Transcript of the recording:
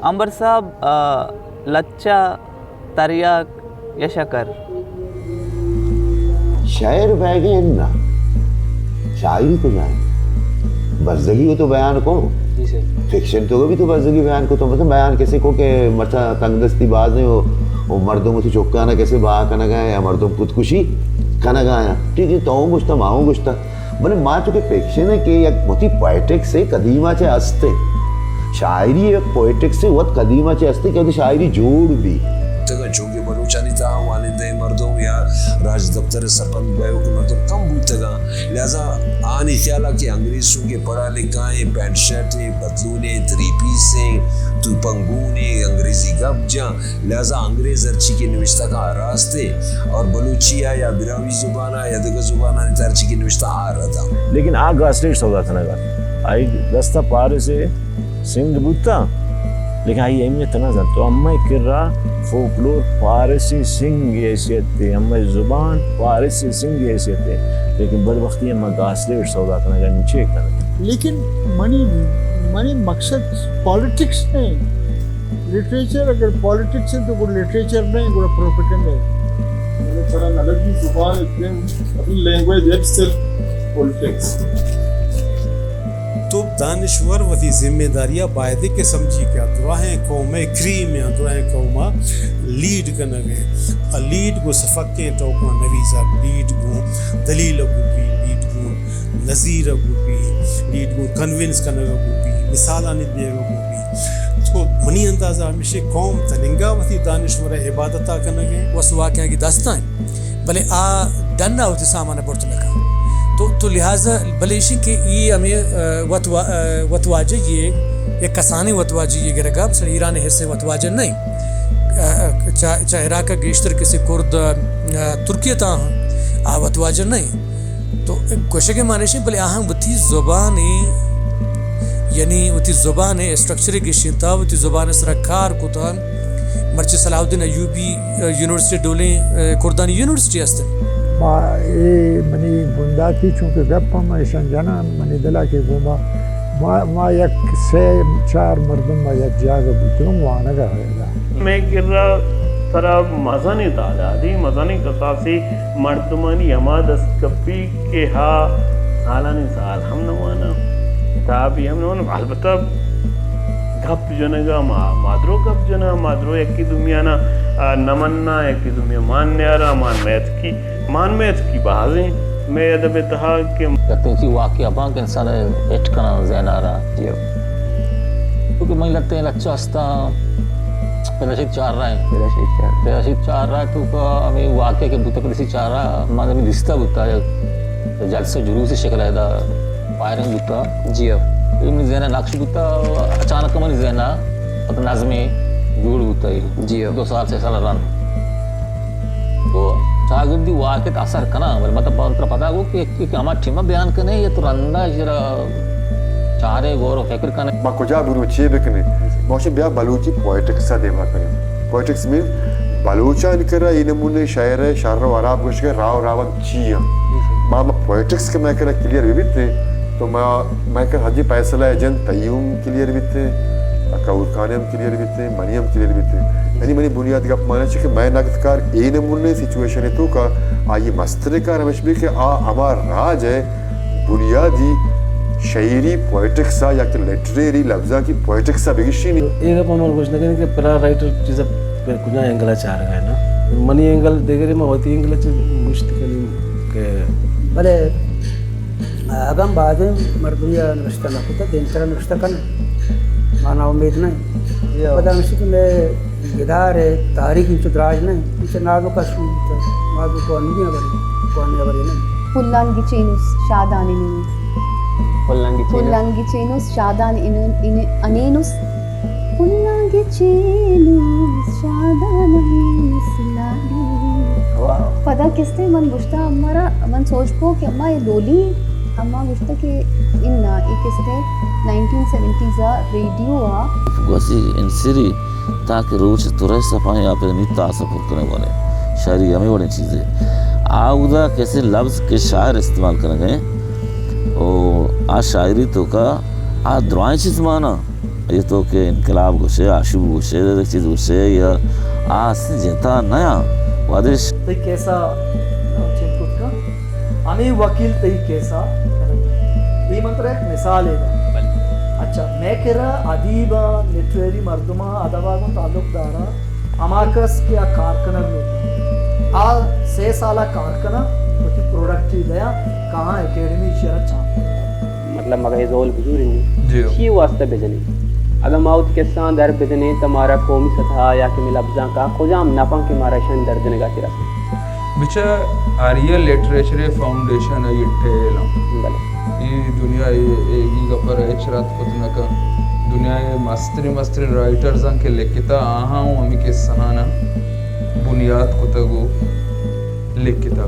امبر صاحب، آ، لچہ، تریاک یا شکر؟ شعر بیگہ انت نا، شاعری کجا انت؟ بزگی ءَ تو بیان کو۔ جی سر۔ فکشن تو بھی تو بزگی بیان کو، تو مثلاً بیان کسے کو کہ مرچاں تنگ دستی باز ایں و، و مردم وتی چکانا کسے بہا کنگا یا مردم خودکشی کنگا یا۔ ٹھیک ہے، تو گوشتا، ما گوشتا۔ بلے ما چونکہ فکشن ءَ کہ یک وتی پوئٹکس ءَ قدیم ءَ چہ است ایں۔ شاعری یک پوئٹکس ءَ وت قدیم ءَ چہ است ایں کہ وتی شاعری جوڑ بی۔ تگا چونکہ بلوچانی تہا وانندہ مردم یا راجدپتر ءِ سرپد بئیوک مردم کم بوتگاں، لہذا آنی خیال ءَ کہ انگریز چونکہ پڑھا لکھا ایں، پینٹ شرٹ ایں، پتلون ایں، تھری پیس ایں، توپنگون ایں، انگریزی گپ جاں، لہذا انگریز ہرچی کہ نوشتہ کن آ راست ایں اور بلوچی ءَ یا براہوئی زبان ءَ یا دگہ زبانانی تہا ہرچی کہ نوشتہ آ رد ایں۔ لیکن آ گاسلیٹ سودا کنگ ءَ ات۔ آئی دست ءَ پارس ءِ سنگ بوتاں، لیکن آئی اہمیت نہ زانت۔ تو امئے کرا فوکلور پارسی سنگ ءِ حیثیت ءَ، امئے زبان پارسی سنگ ءِ حیثیت ءَ، لیکن بدبختی ءَ ما گاسلیٹ سودا کنگ ءَ ایں، چے کنگ؟ لیکن منی، منی مقصد پالیٹکس نہ ایں۔ لٹریچر اگر پالیٹکس ایں تو گڑا لٹریچر نہ ایں، گڑا پروپیگنڈا ایں۔ بلے ترا نہ لگی زبان ءِ دیم، اصل لینگویج اٹسیلف پالیٹکس۔ تو دانشور وتی ذمہ داری ءَ باید کہ سمجھی کہ آ دراہیں قوم ءِ کریم ءَ، دراہیں قوم ءَ لیڈ کنگ ءَ۔ آ لیڈ گوں سفکیں ٹوکاں نویسا، لیڈ گوں دلیل ءَ گوں بی، لیڈ گوں نظیر ءَ گوں بی، لیڈ گوں کنونس کنگ ءَ گوں بی، مثالانی دیگ ءَ گوں بی۔ تو منی اندازہ ہمیشی قوم تننگا وتی دانشور ءِ عبادت ءَ کنگ ءَ۔ وس واقعہ کی داستان، بلے آ ڈن ءَ وتی سامان ءَ برت نہ کن۔ تو، تو لہذا بلے ایشی کہ ای ہمیں، آ، وت وا-، آ، وتواجہ یہ، یک کسانیں وتواجہ یہ گرگا، مثلاً ایران ءِ حصے وتواجہ نہیں۔ آ، چا، چا عراق ءَ گیشتر کسے کرد، آ، ترکیہ تہا آ وتواجہ نہیں۔ تو گوشگ ءِ معنی ایش ایں، بلے آہاں وتی زبان ءِ، یعنی وتی زبان ءِ اسٹرکچر ءَ گیشینتا، وتی زبان ءِ سرا کار کتا۔ مرچی صلاح الدین ایوبی، آ، یونیورسٹی ڈولیں، آ، کردانی یونیورسٹی است۔ ما اے منی بنداتی چونکہ گپ ہم ایشان جنان، منی دلا کہ گوما ما، ما یک سے چار مردم ما یک جاگہ بوتگم وانگا۔ مئے کرا ترا مزنیں تعدادے، مزنیں کساسے مردمانی ہما دست کپی کہ ہا سالانی سال ہم نہ واناں، کتابے ہم نہ واناں۔ البتہ گپ جنگا ما، ما درو گپ جناں، ما درو یکے دومیانا، آ، نہ مناں، یکے دومیا مان نیاراں، مان میتکی، مان میتکی بازیں مئے ادب ءِ تہا کہ لتیں چی واقعہ باں کہ انسان ءَ ہٹ کناں ذہن ءَ را۔ جی۔ کیونکہ منی لتیں لچہ استاں، پدا شہید چار راہ ایں۔ پدا شہید چار۔ پدا شہید چار راہ توکا ہمیں واقعہ کہ بوتا، پدا شہید چار راہ من ہمیں دیستا بوتا، یک جلسہ جلوس شکل ءَ ادا فائرنگ بوتا۔ جی ہاں۔ یہ منی ذہن ءَ نقش بوتا، اچانک منی ذہن ءَ پتہ نظمے جوڑ بوتا۔ جی ہاں۔ دو سال، سے سال رند۔ تو چاگردی واقعیت اثر کناں، بلے مطلب ترا پدا گو کہ، کہ، کہ ہما ٹیم بیان کنے یا تو رندا چارے غور و فکر کنے۔ ما کجا برو، چے بکنے؟ ما گوشے بیا بلوچی پوئٹکس ءَ دیما کنیں۔ پوئٹکس مین بلوچانی کرا اے نمونے شعر ءِ شر و حراب گوشگ ءِ راہ و راوند چی انت؟ ما، ما پوئٹکس کہ مئے کرا کلیئر بہ بیت، تو ما، مئے کرا ہجے فیصلہ ءِ جند تئی ہم کلیئر بیت، کہور خان ءِ ہم کلیئر بیت، منی ہم کلیئر بیت۔ یعنی منی بنیاد گپ مانا چہ کہ مئے نقد کار اے نمونے سچویشن ءِ توکا آئی مستریں کار ہمیش بی کہ آ ہما راج ءِ بنیادی شعری پوئٹکس ءَ یا کہ لٹریری لبزانکی پوئٹکس ءَ بگشینی۔ اے گپ ءَ من گوشت نہ کنیں کہ پلان رائٹر چیز ءَ کجا اینگل ءَ چارگ ءَ نا۔ منی اینگل دگرے، من وتی اینگل ءَ چہ گوشت کنیں کہ بلے اگاں بازیں مردمے ءَ نبشتہ نہ کتہ، دیمترا نبشتہ کناں، ما نا امید نہ ایں۔ پدا ہمیشی کہ مئے گدار ءِ تاریخ انچو دراج نہ انت، انچو نازک ءَ شروع بوتگ، نازک ءُ انوگیں ہبرے، کوہنیں ہبرے نہ انت۔ پلان گچینوس، شادان انینوس۔ پلان گچینوس۔ پلان گچینوس، شادان انون-، ان-، انینوس۔ پلان گچینوس، شادان انینوس، لالی۔ واہ۔ پدا کستے من گوشتا امارا، من سوچ کو کہ اما اے لولی، اما گوشتا کہ انا اے کستے نائنٹین سیونٹیز ءَ ریڈیو ءَ۔ گوسی انسری تاکہ روچ ترے صفائیں آپ ءَ نی تاس ءَ پر کنگ والے۔ شاعری ہمے وڑیں چیزے۔ آ اودا کسے لفظ کہ شاعر استعمال کنگ ءَ، او آ شاعری توکا آ درائیں چیز مانا، اے تو کہ انقلاب گوشے، آشوب گوشے، یک چیز گوشے، یا آ ہستی جنتا نیا۔ وادش تئی کیسا نام چین کت کا؟ ہمیں وکیل تئی کیسا کنگی۔ اے من ترا یک مثال ہے دا۔ اچھا، میں کرا ادیباں، لٹریری مردماں، ادبا گوں تعلق دارا، ہما کس کہ آ کار کنگ لوٹاں، آ سے سالا کار کناں، وتی پروڈکٹ ئی دیاں، کہاں اکیڈمی شرا چاپ۔ مطلب، مگہ اے زول بزوریں؟ جی۔ چی واسطہ بجنیں؟ اگاں ما وتی قصہاں در بدنیں، تہ مارا قومی سطح یا کہ مئے لبزانک ء کجام نپاں کہ مارا اشانی در دنگا چہ رسیں؟ بچار، آریا لٹریچر فاؤنڈیشن ء یہ ٹیل ہم۔ بلے۔ اے دنیا ء اے، اے، اے گپ ء را ہچ رد کت نہ کن۔ دنیا ء مستریں، مستریں رائٹرز ہم کہ لکھتا، آہاں ہم ہمیں قصہاں بنیاد کتگ و لکھتا۔